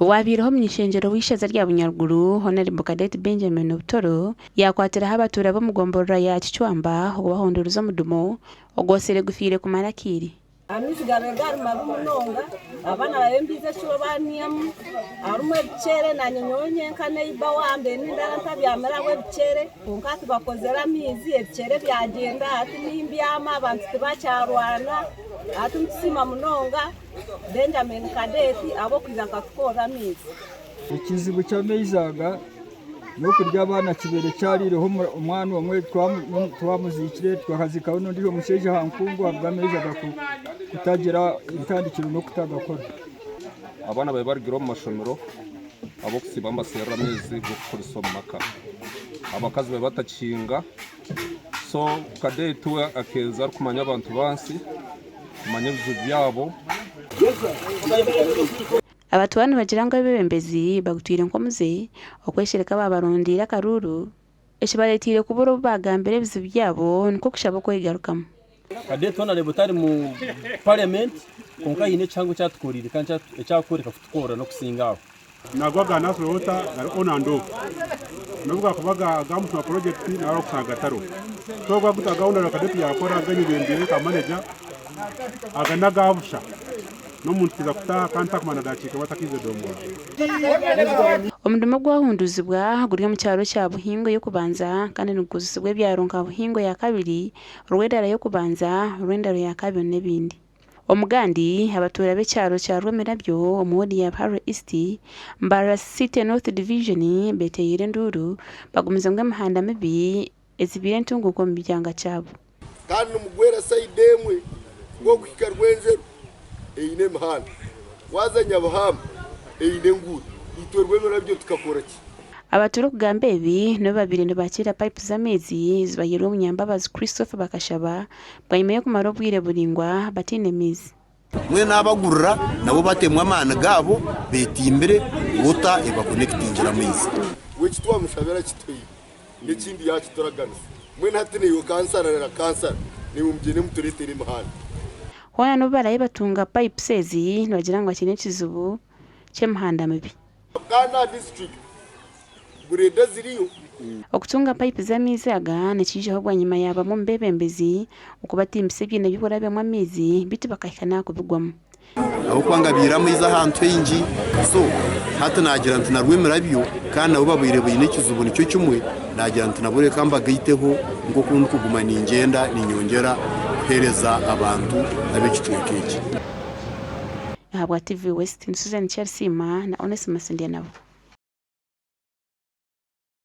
Owabaireho omuny'ishengyero w'eishaza rya Bunyaruguru, Hon. Cadet Benjamin Obutoro yaakwatiraho abatuura b'omu gomborora ya Kicwamba okubahunduruza omudumo ogwotsire gufiire kumara akaire. Amaizi gabaire gari mabi munonga, abaana babaire nibaija ekiro baniamu, harimu ebikyere nanye nyowe nyenka neiba wange nindara ntabyamire ahabw'ebikyere kwonka hati bakozire amaizi ebikyere byagyenda hati nimbyama abantu tibakyarwana. Hati nitusiima munonga Benjamin Kadeeti ahabw'okwija akatukorera amaizi. Ekizibu ky'amaizi aga n'okurya abaana kibaire kyariireho omwana omwe twamuziikire twakaziikaho n'ondiijo omushaija aha nkungu ahabw'amaizi aga kutagira entandikiro n'okutagakora. Abaana babaire barugire omu mashomero ahabw'okusiiba nibaserura amaizi g'okukoresa omu maka. Abakazi babaire batakihinga. So Cadet we akeeza arikumanya abantu b'ahansi, kumanya ebizibu byabo. Abatuura nibagira ngu abeebembezi bagutwire nk'omuze okweshereka baabarondeire akaruuru, ekibareeteire kubura obu baagambira ebizibu byabo nikwo kushaba okwegarukamu. Cadet hoona areeba otari mu parliament kwonka haine ekihango eki atukoreire kandi eki arikworeka kutukorera n'okusinga aho. Nago aga Natural Water gari on and off nobu gakuba ga Mushuma project nawe orikushanga gatariho. So ogu agahunda Cadet yakora ganyebembeire nka manager aga naga busha nomuntu kwija kutaha kandi takumara na dakiika emwe atakaize edomora. Omurimo ogwahunduzibwa guri omu kyaro kya Buhingo ey'okubanza kandi nigukozesibwa ebyaro nka Buhingo ya kabiri, Rwedara y'okubanza, Rwendaro ya kabiri n'ebindi. Omugandi, abatuura b'ekyaro kya Rwemirabyo omu woodi ya Buharwe East, Mbarara City North Division beteereire enduuru bagumize ngu emihanda mibi ezibiire entunguuka omu byanga kyabo. Kandi nimugwera sayidi emwe nk'okuhika Rwenjeru eine emihanda, waaza Nyabuhamba eine enguuto, itwe Rwemirabyo tukakora ki? Abatuura okugamba ebi n'obu babaire nibakiira paayipu z'amaizi zibahairwe Omunyambabazi Christopher Bakashaba Bwanyima y'okumara obwire buraingwa bataine maizi. Mbwenu abagurira nabo batemu amaani gaabo beetimbire wota ebakonekitingira amaizi. We eki twamushabira akituhaire, n'ekindi yaakituraganisa. Mbwenu hati naiwe kansara na kansara, naimwe mugyende mutureetere emihanda. Hoona n'obu baraabe batunga pipes ezi, nibagira ngu bakiine ekizibu ky'emihanda mibi. Kandi aha disiturikiti Grade ziriyo. Okutunga paipu z'amaizi aga nikiijaho bwanyima ya bamwe omu beebembezi okubatimbisa ebiina by'okurabyamu amaizi beitu bakahika n'aha kubigwamu. Ahabw'okuba ngabiire amaizi ahantu haingi so hati naagira nti na Rwemirabyo kandi nabo babaire baine ekizibu nikyo kimwe naagira nti nabo reka mbagaiteho nk'oku ndikuguma ningyenda ninyongyera kuheereza abantu ab'ekicweka eki. Ahabwa TV West, ni Susan Kyarisiima na Onesimus Ndyanabo.